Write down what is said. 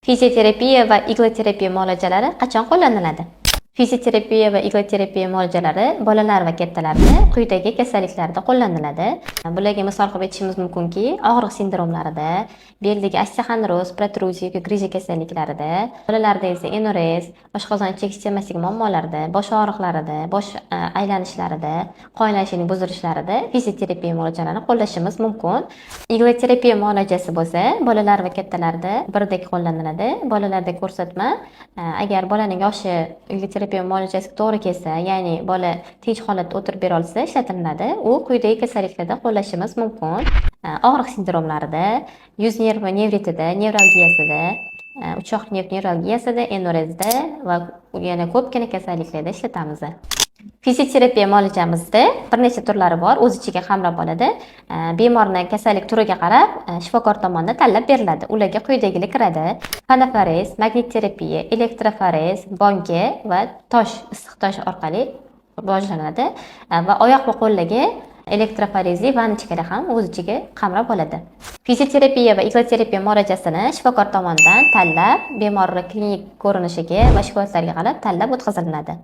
Fizioterapiya va igloterapiya muolajalari qachon qo'llaniladi? Fizioterapiya va igloterapiya muolajalari bolalar va kattalarda quyidagi kasalliklarda qo'llaniladi. Bularga misol qilib aytishimiz mumkinki, og'riq sindromlarida, beldagi osteoxondroz, protruziya yoki grija kasalliklarida, bolalarda esa enurez, oshqozon ichak sistemasidagi muammolarda, bosh og'riqlarida, bosh aylanishlarida, qon aylanishining buzilishlarida fizioterapiya muolajalarini qo'llashimiz mumkin. Igloterapiya muolajasi bo'lsa, bolalar va kattalarda birdek qo'llaniladi. Bolalarda ko'rsatma, agar bolaning yoshi igloterapiya muolajasiga to'g'ri kelsa, ya'ni bola tinch holatda o'tirib bera olsa, ishlatiladi. U quyidagi kasalliklarda qo'llashimiz mumkin. Og'riq sindromlarida, yuz nervi nevritida, nevralgiyasida, uchoq nerv nevralgiyasida, enurezda va yana ko'pgina kasalliklarda ishlatamiz. Fizioterapiya muolajamizda bir necha turlari bor, o'z ichiga qamrab oladi. Bemorni kasallik turiga qarab shifokor tomonidan tanlab beriladi. Ularga quyidagilar kiradi: fonoforez, magnit terapiya, elektroforez, bonka va tosh, issiq tosh orqali rivojlanadi va oyoq va qo'llarga elektroforezli ванночка lar ham o'z ichiga qamrab oladi. Fizioterapiya va igloterapiya muolajasini shifokor tomonidan tanlab, bemorni klinik ko'rinishiga va shikoyatlarga qarab tanlab o'tkaziladi.